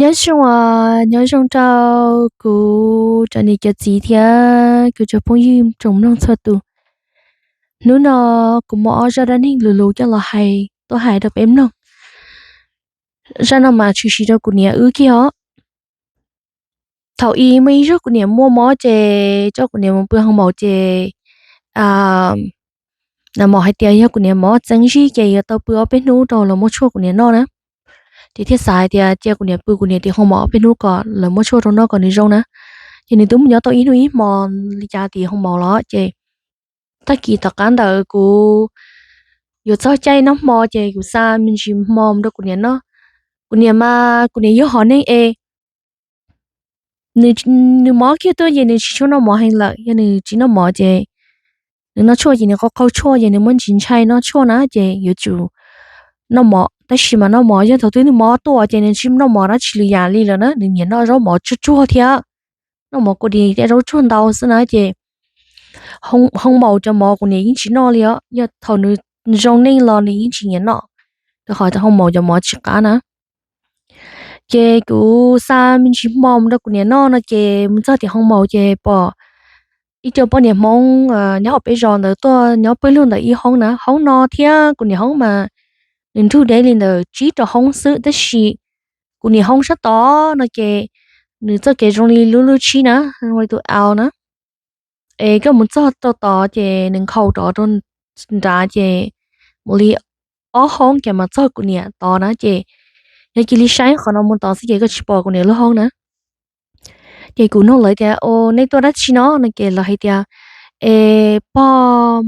Nyob zoo os, nyob zoo rau kuv cov niam cov txiv thiab kuv cov phooj ywg tsoom mloog txhua tus. Hnub no kuv muaj ob zaj dab neeg lus lus coj los hais tuaj hais rau peb mloog. Zaj no mas tshwm sim rau kuv niam wb kiag os. Thaum ub muaj ib zaug kuv niam muaj mob ces coj kuv niam mus pw hoo maum ces nais maum hais tias yog kuv niam mob txeeb zig ces yuav tau pw ob peb hnub rau lawv muab tshuaj kuv niam noj na. Ces thiaj xav hais tias cia kuv niam pw kuv niam tim hoo maum ob peb hnub kom lawv muab tshuaj rau noj kom nws zoo na. Ces nws twb mus nyob tau ib hnub ib hmo li cas tim hoo maum los ces tag kis tom qab ntawd kuv yuav txog caij noj hmo ces kuv xa me ntsis hmo rau kuv niam noj. Kuv niam mas kuv niam yog hom neeg es nws mob kiag tuaj ces nws tsis tshua noj mov heev lawm, yog nws tsis noj mov ces nws noj tshuaj ces nws qau qau tshuaj ces nws muaj ntsis ntshai noj tshuaj na ces yuav tsum noj mov. Tab sis mas noj mov yog thaum twg nws mob tuaj ces nws tsis noj mov dab tsi lwm yam li lawm na, nws nyiam noj zaub mov tsuag tsuag thiab noj mov kua dis thiab zaub tsuag ntau xwb na ces hoo maum cov mov kuv niam yeej tsis noj li os, yog thaum nws zoo neej los nws yeej tsis nyiam noj, rau qhov hoo maum cov mov tsis qab na. Ces kuv xa me ntsis hmo mus rau kuv niam noj no ces mus txog tim hoo maum ces pom ib co poj niam Hmoob nyob hauv peb zos ntawd tuaj nyob pawg lug ntawm ib hoob na, hoob no thiab kuv niam hoob mas nws nrug deb li ntawm tsib rau hoob xwb tab sis kuv niam hoob sab tod no ces nws txoj kev zoo li lub lub tshib na, zoo li tus ao na. Es koj mus txog rau tod ces nws nkhaus rov rau nrad ces mus li ob hoob ces mas txog kuv niam tod na ces yog cia li saib qhov no mus tod xwb ces koj tsis pom kuv niam lub hoob na. Ces kuv nug lawv tias, Au, nej tuaj dab tsi no? No ces lawv hais tias, Es pog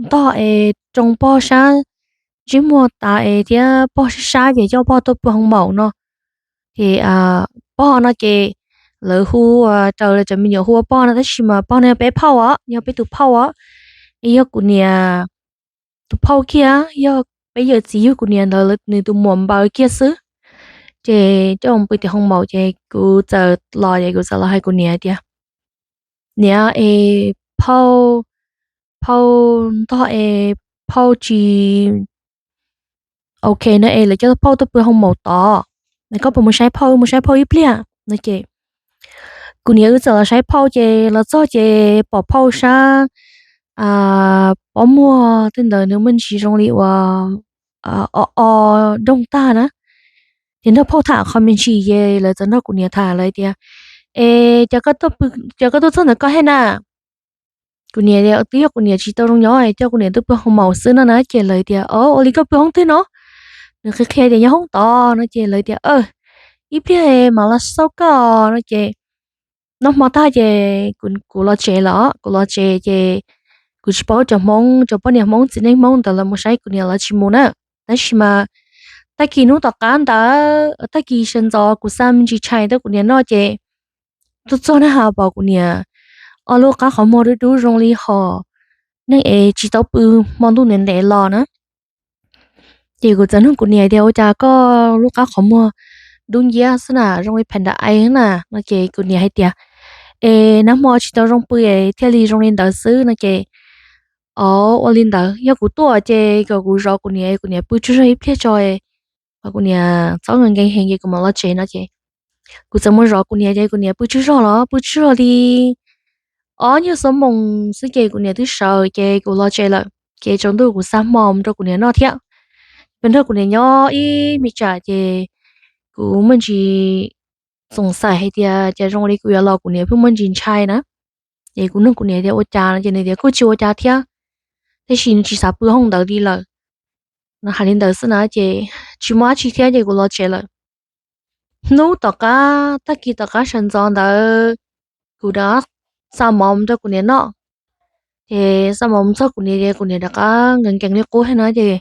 ntog es tsoo pog sab ntsej muag tas es thiab pog sab sab ces coj pog tuaj pw hoo maum no. Ces pog no ces lawv hu, raws lawv cov me nyuam hu ua pog no tab sis mas pog no yog peb phauj os, yog peb tus phauj os. Es yog kuv niam tus phauj kiag, yog peb yawm txiv yug kuv niam ntawd nws tus muam npaws kiag xwb. Ces coj pw tim hoo maum ces kuv txawm los ces kuv txawm los hais kuv niam tias, Niam, es phauj, phauj ntog es phauj tsis ok no es lawv coj phauj tuaj pw hoo maum tod, es koj puas mus saib phauj, mus saib phauj ib pliag no ces kuv niam wb txawm los saib phauj ces los txog ces pom phauj sab pob muag tej ntawd nws muaj ntsis zoo li uas o o doog tag na. Ces nrog phauj tham qhov me ntsis ces lawv txawm nrog kuv niam tham lawv tias, Es cas koj tuaj txog ntawd koj haj na? Kuv niam tias twb yog kuv niam tsis tau zoo nyob coj kuv niam tuaj pw hoo maum xwb no na. Ces lawv tias, O, ua li koj pw hoob twg no? Nws qhia qhia tias nyob hoob tod no ces lawv tias, Ib pliag mam los xauj koj no ces noj hmo tag ces kuv los tsev lawm, kuv los tsev ces kuv tsis paub cov Hmoob, cov poj niam Hmoob txiv neej Hmoob ntawd lawv mus saib kuv niam los tsis mus na. Tab sis mas tag kis hnub tom qab ntawd, tag kis sawv ntxov kuv xa me ntsis tshais rau kuv niam noj ces tuaj txog na has pom kuv niam ob lub qab qhov muag dub dub zoo li hom neeg es tsis tau pw hmo ntuj ntev ntev los na. Ces kuv txawm nug kuv niam tias, Ua cas koj lub qab qhov muag dub nciab xwb na, zoo li pha nta ai na? No ces kuv niam hais tias, Es nag hmo tsis tau zoo pw es thiaj li zoo li ntawd xwb no ces, O, ua li ntawd yog kuv tuaj ces kom kuv zov kuv niam, kuv niam pw tsaug zog ib pliag tso, kuv niam txhob nkees heev ces kuv mam los tsev no ces kuv txawm mus zov kuv niam ces kuv niam pw tsaug zog los pw tsaug zog li ob nyuag xuab moos xwb ces kuv niam twb sawv ces kuv los tsev lawm. Ces tsaus ntuj kuv xa hmo mus rau kuv niam noj thiab. Peb nrog kuv niam nyob ib me tsam ces kuv muaj ntsis xoom xaim hais tias cas zoo li kuv yuav los kuv niam pheej muaj ntsis ntshai na. Ces kuv nug kuv niam tias ua cas no ces nws tias kuj tsis ua cas thiab, tab sis nws tsis xav pw hoob ntawd li lawm. No hais li ntawd xwb na ces tsis muaj dab tsi thiab ces kuv los tsev lawm. Hnub tom qab tag kis tom qab sawv ntxov ntawd kuv rov xa mov rau kuv niam noj. Ces xa mov mus txog kuv niam ces kuv niam rov qab nkees nkees li qub thiab na ces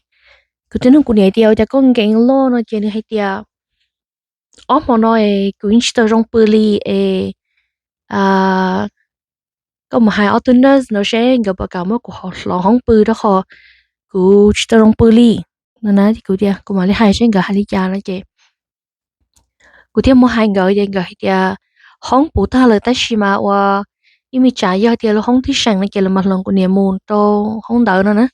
kuv thiaj nug kuv niam tias ua cas koj nkees loj no ces nws hais tias ob hmo no es kuv yeej tsis tau zoo pw li es koj mus hais ob tug nurse no seb nkawd puas kam muab kuv hloov hoob pw rau qhov kuv tsis tau zoo pw li no na. Kuv tias kuv mam li hais seb nkawd hais li cas no ces kuv thiaj mus hais nkawd ces nkawd hais tias hoob puv tag lawm tab sis mas ua ib me tsam yog tias lub hoob twb seem no ces lawv mam hloov kuv niam mus rau hoob ntawd no na.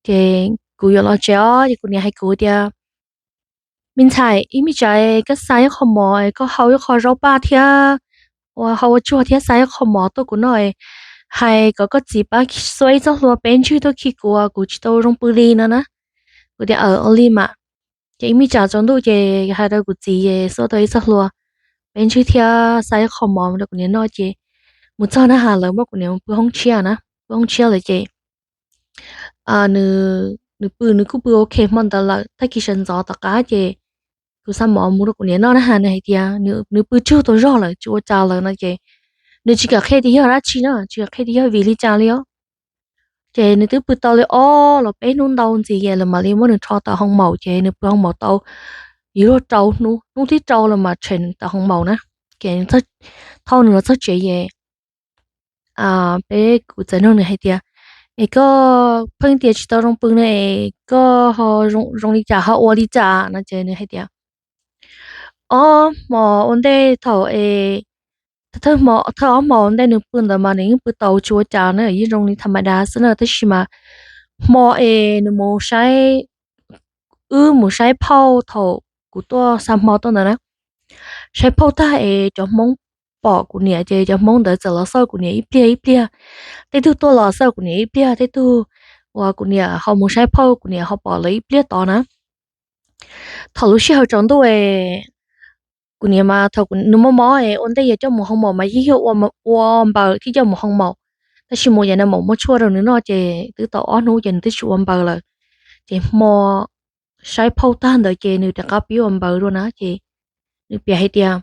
Ces kuv yuav los tsev os ces kuv niam hais kuv tias Me ntxhais, ib me tsam koj xa ib qho mov, koj hau ib qho zaub paj thiab, ua hau ua tsuag thiab xa ib qho mov tuaj kuv noj, hais kom koj txiv pab xuab ib txoj hlua peb ntswg tuaj khi kuv, kuv tsis tau zoo pw li no na. Kuv tias, Aw, ua li mas. Ces ib me tsam tsaus ntuj ces hais rau kuv txiv es xuab tau ib txoj hlua peb ntswg thiab xa ib qho mov rau kuv niam noj ces mus txog na has lawv muab kuv niam pw hoob tshiab na, pw hoob tshiab lawm ces nws pw, nws kuj pw ok hmo ntawd lawm. Tag kis sawv ntxov tom qab ces kuv xa mov mus rau kuv niam noj na has, nws hais tias nws pw tsug tau zog lawm tsis ua cas lawm no ces nws tsis kam qhia tias yog dab tsi na, tsis kam qhia tias yog vim li cas li os. Ces nws twb pw tau li ob los peb hnub ntau ntxiv es lawv mam li muab nws rho tawm hoo maum ces nws pw hoo maum tau yuav luag rau hnub, hnub thib rau los mas tshem nws tawm hoo maum na. Ces thauj nws los txog tsev es peb kuv txawm nug nws hais tias, Es koj pheej tias tsis tau zoo pw ne, es koj ho zoo li cas ho ua li cas no? Ces nws hais tias, Ob hmo ua ntej thaum es, thawj ob hmo ua ntej nws pw ntawd mas nws yeej pw tau tsis ua cas na, yeej zoo li tham ma da xwb na, tab sis mas hmo es nws mus saib, wb mus saib phauj thaum kuv tuaj xa hmo tuaj ntawd na, saib phauj tag es cov Hmoob pom kuv niam ces cov Hmoob ntawd txawm los xauj kuv niam ib pliag ib pliag. Tej tug tuaj los xauj kuv niam ib pliag, tej tug uas kuv niam ho mus saib phauj kuv niam ho pom lawv ib pliag tod na. Thaum lub sij hawm tsaus ntuj es kuv niam mas thaum nws mob mob es ua ntej yuav coj mus hoo maum mas yeej yog ua npaws thiab coj mus hoo maum, tab sis mus yav no maum muab tshuaj rau nws noj ces twb tau ob hnub ces nws twb tsis ua npaws lawm. Ces hmo saib phauj tag ntawd ces nws rov qab pib ua npaws dua na ces nws piav hais tias,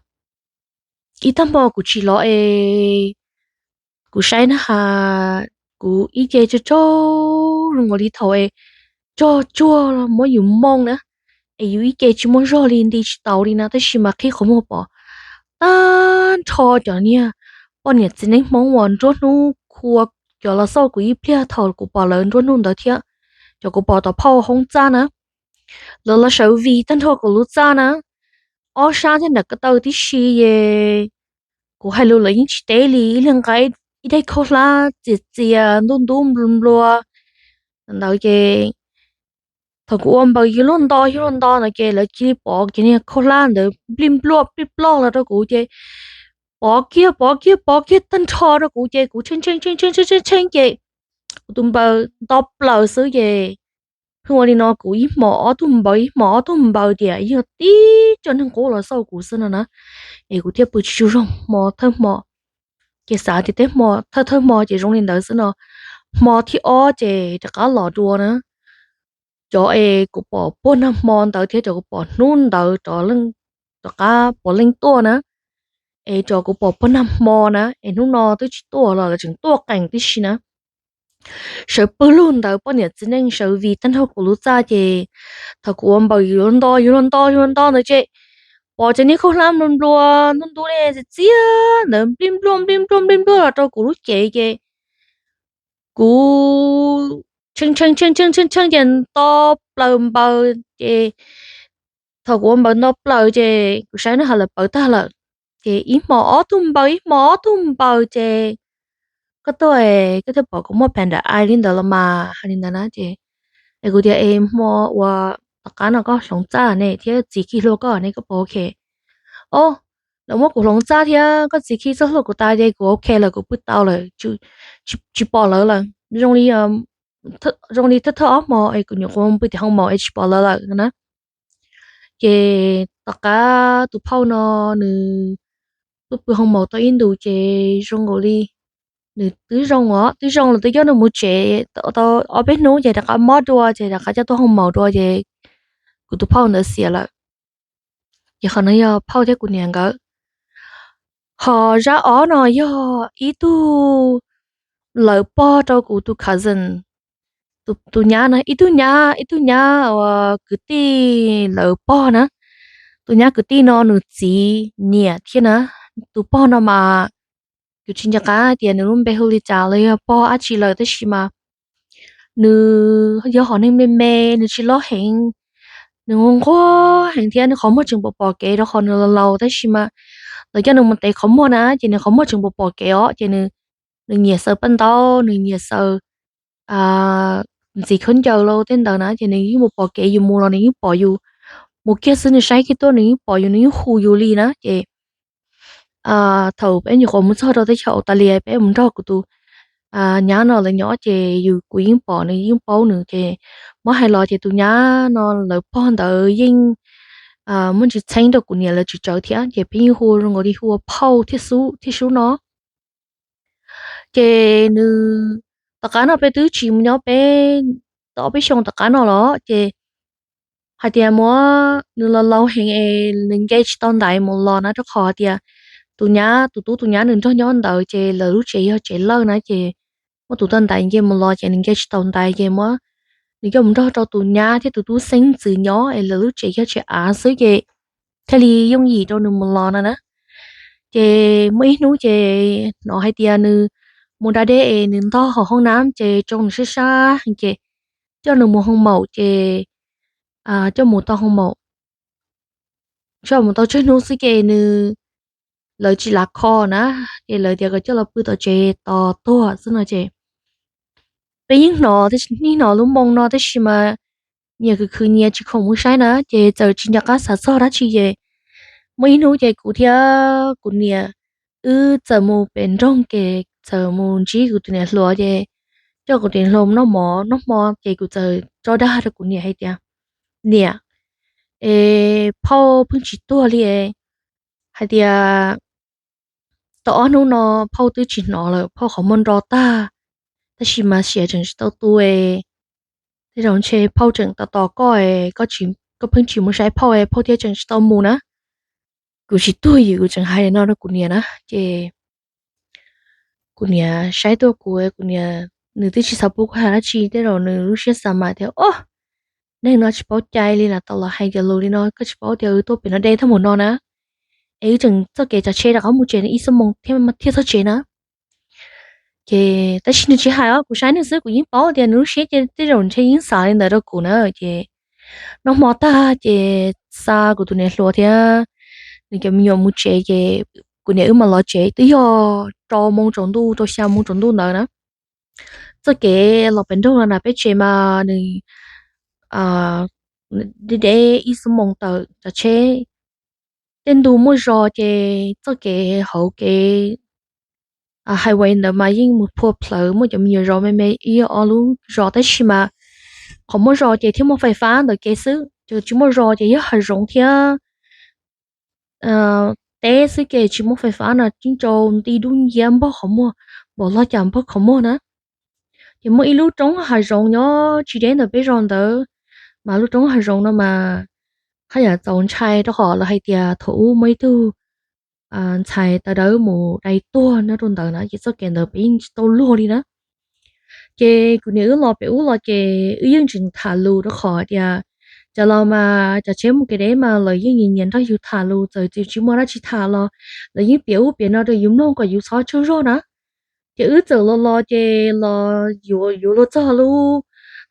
Ib tag hmo kuv tsis los es kuv saib na has, kuv ib ce tsaug tsaug zoo nkaus li thaum es tsog tsuag muab yus moo na, es yus ib ce tsis muaj zog li, nti tsis taus li na, tab sis mas qhib qhov muag pom tag nrho cov niag poj niam txiv neej Hmoob uas nruab hnub khua cov los xauj kuv ib pliag thaum kuv pom lawv nruab hnub ntawd thiab cov kuv pom tom phauj hoob txaj na, lawv los sawv vij tag nrho kuv lub txaj na, ob sab thiab nram ko taw tib si es kuv hais lus lawv yeej tsis teb li, ib leeg nqa ib daim khaub hlab txias txias ntub ntub nplua nplua ntawd ces thaum kuv ua npaws yuav luag nto yuav luag nto no ces lawv cia li pov kiag niag khaub hlab ntawd nplij nploj nplij nploj los rau kuv ces pov kiag pov kiag pov kiag tag nrho rau kuv ces kuv tshee tshee tshee tshee tshee tshee ces kuv tus npaws nto plaws xwb ces pheej ua li no kuv ib hmos ob tug npaws ib hmos ob tug npaws tias yog tib co neeg qub los xauj kuv xwb no na. Es kuv thiaj pw tsis tsaug zog hmo thawj hmo. Ces xav tias tej hmo thawj thawj hmo ces zoo li ntawd xwb no, hmo thib ob ces rov qab los dua na. Cov es kuv pom puag nag hmo ntawd thiab cov kuv pom hnub ntawd rov qab puav leej tuaj na. Es cov kuv pom puag nag hmo na es hnub no twb tsis tuaj los lawv tseem tuaj qees tib si na. Sawv pwg lug ntawd poj niam txiv neej sawv vij tag nrho kuv lub txaj ces thaum kuv ua npaws yuav luag nto yuav luag nto yuav luag nto ntawd ces pov cov niag khaub hlab nplua nplua ntub ntub li txias txias ntawd nplij nploj nplij nploj nplij nploj los rau kuv lub cev ces kuv tshee tshee tshee tshee tshee tshee ces nto plaws npaws ces thaum kuv ua npaws nto plaws ces kuv saib na has lawv pawv tag lawm. Ces ib hmos ob tug npaws ib hmos ob tug npaws ces koj tuaj koj thiaj pom kuv muaj phees nram ai li ntawd los mas hais li ntawd na ces es kuv tias es hmo uas tom qab no koj hloov txaj ne thiab txiv khi hlua koj ne koj puas ok? Os, lawv muab kuv hloov txaj thiab koj txiv khi txoj hlua kuv tas ces kuv ok lawm kuv pw tau lawm, tsis pom lawv lawm. Zoo li thawj thawj ob hmo es kuv nyuam qhuav pw tim hoo maum es tsis pom lawv lawm no na. Ces tom qab tus phauj no nws pw pw hoo maum tau ib ntus ces zoo nkaus li nws twb zoo os, twb zoo los twb coj nws mus tsev tau ob peb hnub ces rov qab mob dua ces rov qab coj tuaj hoo maum dua ces kuv tus phauj ntawd xiam lawm. Ces qhov no yog phauj thiab kuv niam nkawd. Ho zaj ob no yog ib tug lawv pog rau kuv tus cousin, tus nyab na, ib tug nyab, ib tug nyab uas kwv tij lawv pog na. Tus nyab kwv tij no nws txiv niam thiab na. Tus pog no mas kuv tsis nco qab tias nws lub npe hu li cas los yog pog dab tsi lawm tab sis mas nws yog hom neeg me me, nws tsis loj heev, nws nquag nquag heev thiab nws qhov muag tseem pom pom kev rau qhov nws laus laus tab sis mas lawv coj nws mus tev qhov muag na ces nws qhov muag tseem pom pom kev os ces nws nyiam xaws paj ntaub, nws nyiam xaws ntxiv khaub ncaws los tej ntawd na ces nws yeej mus pom kev, yus mus los nws yeej pom yus. mus kiag xwb nws saib kiag tuaj nws yeej pom yus, nws yeej hu yus li na. Ces thaum peb nyuam qhuav mus txog rau teb chaws Australia peb mus nrog kuv tus nyab no lawv nyob ces yus kuv yeej pom nws yeej paub nws ces muab hais los ces tus nyab no lawv pog ntawd yeej muaj ntsis txheeb rau kuv niam lawv tsis tsawv thiab ces peb yeej hu zoo nkaus li hu ua phauj thiab xub thiab xub no. Ces nws, tom qab no peb twb tsis mus nyob peb tau ob peb xyoo tom qab no los ces hais tias muab nws los laus heev es nws nce tsis tau ntaiv mus los na rau qhov tias tus nyab tus tub tus nyab nws nrog nyob ntawd ces lawv lub tsev yog tsev lawj na ces muab tus tau ntaiv nce mus los ces nws nce tsis tau ntaiv ces muab nws coj mus nrog rau tus nyab thiab tus tub xeeb ntxwv nyob es lawv lub tsev yog tsev av xwb ces thiaj li yooj yim rau nws mus los no na. Ces muaj ib hnub ces hnov hais tias nws mus da dej es nws ntog hauv hoob nab ces tsoo nws sab sab ces coj nws mus hoo maum ces coj mus tau hoo maum, coj mus tau tsawg hnub xwb ces nws, lawv tsis lav kho na, ces lawv tias kom coj los pw tom tsev tos tuag xwb no ces peb yeej hnov, yeej hnov lub moo no tab sis mas nyias khwv khwv nyias tsis khoom mus saib na ces txawm tsis nco qab xav txog dab tsi ces muaj ib hnub ces kuv thiab kuv niam wb txawm mus pem nroog ces txawm mus ntsib kuv tus niam hluas ces coj kuv tus niam hluas mus noj mov noj hmo ces kuv txawm tso dag rau kuv niam hais tias, niam, es phauj pheej tsis tuag li, hais tias tau ob hnub no phauj twb tsis hnov lawm, phauj qhov muag nro tag, tab sis mas siav tseem tsis tau tu, tej zaum ntshe phauj tseem tos tos koj, koj pheej tsis mus saib phauj, phauj thiaj tseem tsis tau mus na. Kuv tsis tuag yim kuv tseem hais li no rau kuv niam na ces kuv niam saib tuaj kuv, kuv niam, nws twb tsis xav pub kuv hais dab tsi, tej zaum nws lub siab xav mas tias, o, neeg no tsis paub cai li, lam tau los hais cov lus li no, koj tsis paub tias wb tuaj pem no deb thaj mus no na, es wb tseem txoj kev tsav tsheb rov qab mus tsev ib xuab moos thiaj txog tsev na. Ces tab sis nws tsis hais os, kuv saib nws xwb kuv yeej paub tias nws lub siab ces tej zaum ntshe yeej xav li ntawd rau kuv na. Ces noj hmo tag ces xa kuv tus niam hluas thiab nws cov me nyuam mus tsev ces kuv niam wb mam los tsev twb yog rau moos tsaus ntuj, rau xya moos tsaus ntuj ntawd na. Txoj kev los pem nroog los nram peb tsev mas nws deb deb ib xuab moos tawm tsav tsheb. Tej ntu muaj zos ces txoj kev hauv kev highway ntawd mas yeej mus phua plhawv, muaj cov me nyuam zos me me ib ob lub zos tab sis mas qhov muaj zos ces thiaj muaj fais fab ntawm kev xwb, ces tsis muaj zos ces yog hav zoov thiab teb xwb ces tsis muaj fais fab no, yeej tsaus nti dub nciab npog qhov muag, npaum log cas npog qhov muag na. Ces muaj ib lub roob hav zoov nyob tsis deb ntawm peb zos ntawd, mas lub roob hav zoov no mas haj yam txaus ntshai rau qhov lawv hais tias thaum ub muaj ib tug ntxhais tawv dawb mus dai tuag nyob rau ntawd na, ces txoj kev ntawd peb yeej tsis tau luag li na. Ces kuv niam wb los pem ub los ces wb yeej tseem tham lus rau qhov tias cov laus mas cov tsheb mus kev deb mas lawv yeej nyias nyias nrog yus tham lus, txawm tsis muaj dab tsi tham los lawv yeej piav ub piav no rau yus mloog kom yus txhob tsaug zog na. Ces wb txawm los los ces los yuav luag txog lub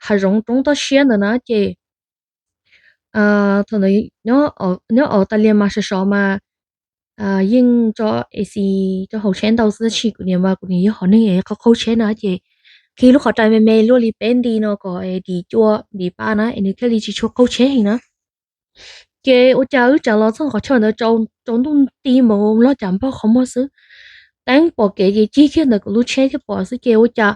hav zoov roob toj siab ntawd na ces thaum ntawd nyob Australia mas sov sov mas yeej tso ac rau hauv tsheb ntau xwb, tab sis kuv niam mas kuv niam yog hom neeg es qaug qaug tsheb na ces khi lub qhov rais me me luaj li peb nti no kom es dim cua dim pa na es nws thiaj li tsis tshua qaug tsheb heev na. Ces ua cas wb tsav los txog qhov chaw ntawd tsaus ntuj nti npaum log cas npog qhov muag xwb, teeb pom kev ces cig kiag ntawm kuv lub tsheb thiaj pom xwb ces ua cas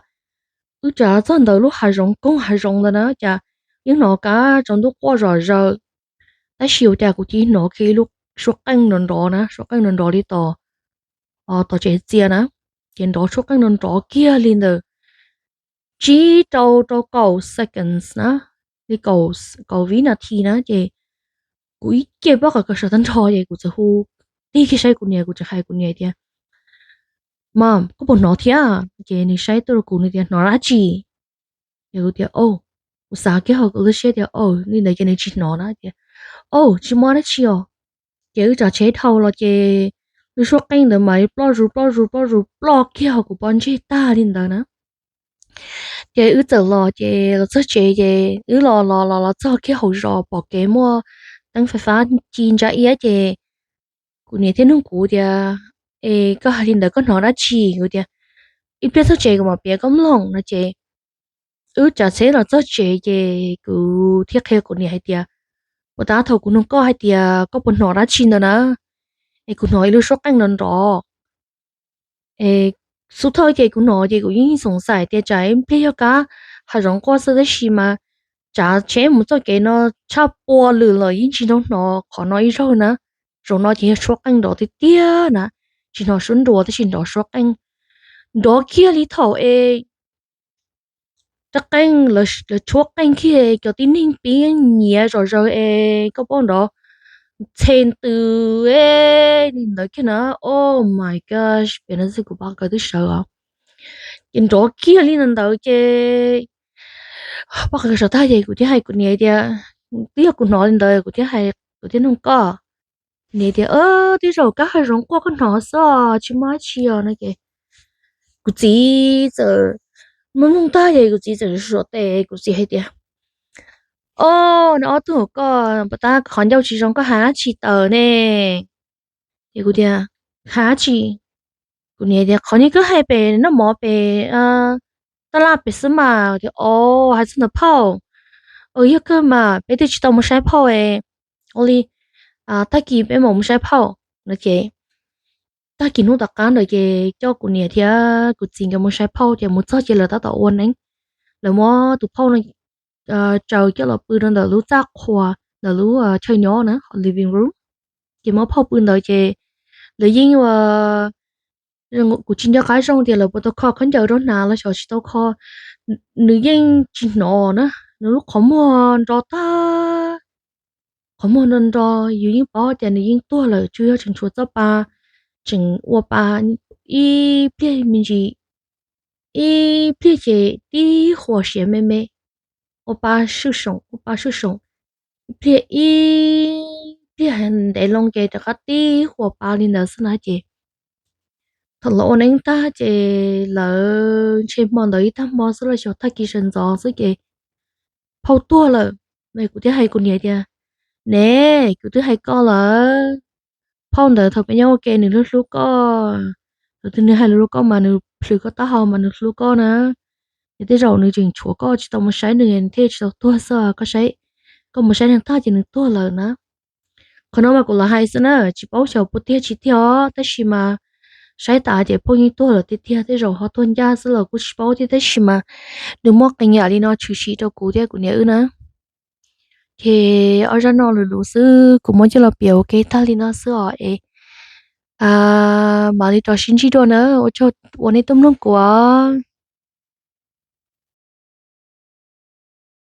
wb tsav los txog ntawm lub hav zoov koog hav zoov ntawd na cas yeej hnov kab tsaus ntuj quaj zom zaws, tab sis ua cas kuv cia hnov kiag ib lub suab qeej nrov nrov na, suab qeej nrov nrov li tom, tom tsev txias na, ces nrov suab qeej nrov nrov kiag li ntawm tsib rau rau kaum seconds na, li kaum vib nas this na ces kuv ib ce pob qhov kawg sawv tag nrho ces kuv txawm hu tig kiag saib kuv niam, kuv txawm hais kuv niam tias, Mom, koj puas hnov thiab? Ces nws saib tuaj rau kuv nws tias, Hnov dab tsi? Ces kuv tias, Kuv xav kiag hauv kuv lub siab tias, Li ntawd ces nws tsis hnov na. Tias, Tsis muaj dab tsi os. Ces wb tsav tsheb dhau los ces lub suab qeej ntawd mas ploj zus ploj zus ploj zus ploj kiag hauv kuv pob ntseg tag li ntawd na. Ces wb txawm los ces los txog tsev ces wb los los los los txog kiag hauv zos pom kev muaj teeb fais fab ci ntsa iab ces kuv niam thiaj nug kuv tias, Es koj hais li ntawd koj hnov dab tsi? Kuv tias, Ib pliag txog tsev kuv mam piav koj mloog no ces wb tsav tsheb los txog tsev ces kuv thiaj qhia kuv niam hais tias, Puas tab thaum kuv nug koj hais tias koj puas hnov dab tsi ntawd na, es kuv hnov ib lub suab qeej nrov nrov. Es xub thawj ces kuv hnov ces kuv yeej xoom xais tias tsam ib pliag yog kab hav zoov quaj xwb, tab sis mas tsav tsheb mus txoj kev no tshaj pua lwm lawm yeej tsis tau hnov qhov no ib zaug na. Zaum no ces yog suab qeej nrov tiag tiag na, tsis hnov suab nruas tab sis nrov suab qeej, nrov kiag li thaum es rab qeej, lawv tshuab qeej kiag cov tib neeg pib nyiav zom zaws es koj paub nrov ntxhe ntws li ntawd kiag na. Oh my gosh, piav no xwb kuv pom kawg twb sawv os. Ces nrov kiag li ntawd ces pom kawg sawv tag ces kuv thiaj hais kuv niam tias, twb yog kuv hnov li ntawd kuv thiaj hais, kuv thiaj nug koj. Niam tias, Ub, tej zaum kab hav zoov quaj koj hnov xwb os, tsis muaj dab tsi os no ces kuv txiv txawm mloog mloog tag ces kuv txiv txawm suav tes, kuv txiv hais tias, Ob, no ob tug koj puas tab qhov ncauj tsis zoo koj hais dab tsi tawm ne? Ces kuv tias, Hais dab tsi? Kuv niam tias, Qhov niag koj hais pem noj mov pem taj laj pem xwb mas. Tias, O, hais txog ntawm phauj, yog kawg mas peb twb tsis tau mus saib phauj es, ua li tag kis peb mam mus saib phauj no ces tag kis hnub tom qab ntawd ces coj kuv niam thiab kuv txiv nkawd mus saib phauj ces mus txog ces lawv tab tom ua neeb. Lawv muab tus phauj no tsaws coj los pw rau ntawm lub txaj qhua, ntawm lub chaw nyob na, living room. Ces muab phauj pw ntawd ces lawv yeej ua, kuv tsis nco qab zoo tias lawv puas tau kho khaub ncaws rau hnav los xyov tsis tau kho, nws yeej tsis hnov na, nws lub qhov muag nro tag, qhov muag nro nro, yus yeej paub tias nws yeej tuag lawm, tsuas yog tseem tshuav txoj pa tseem ua pa ib pliag me ntsis, ib pliag ces tib huas siav me me, ua pa swj soom ua pa swj soom, ib pliag ib pliag ntev loo ces rov qab tib huas pa li ntawd xwb na ces thaum lawv ua neeb tag ces lawv ntshe hmo ntawd ib tag hmo xwb los xyov tag kis sawv ntxov xwb ces phauj tuag lawm. Kuv thiaj hais kuv niam tias, Ne, kuv twb hais koj lawm, phauj ntawd thaum peb nyob ua ke nws hlub hlub koj, thaum twg nws hais lus rau koj mas nws plhws koj taub hau mas nws hlub koj na. Ces tej zaum nws tseem tshuav koj tsis tau mus saib nws thiaj tsis tau tuag xwb, koj saib, koj mus saib nws tag ces nws tuag lawm na. Qhov no mas kuv los hais xwb na, tsis paub xyov puas tiag tsis tiag os, tab sis mas saib tas ces phauj yeej tuag lawm tiag tiag, tej zaum ho tuag ncaj xwb los kuj tsis paub thiab, tab sis mas nws muaj qee yam li no tshwm sim rau kuv thiab kuv niam wb na. Ces ob zaj no lus lus xwb kuv muab coj los piav ua ke tag li no xwb os es mam li rov sib ntsib dua na, ua tsaug uas nej tuaj mloog kuv os.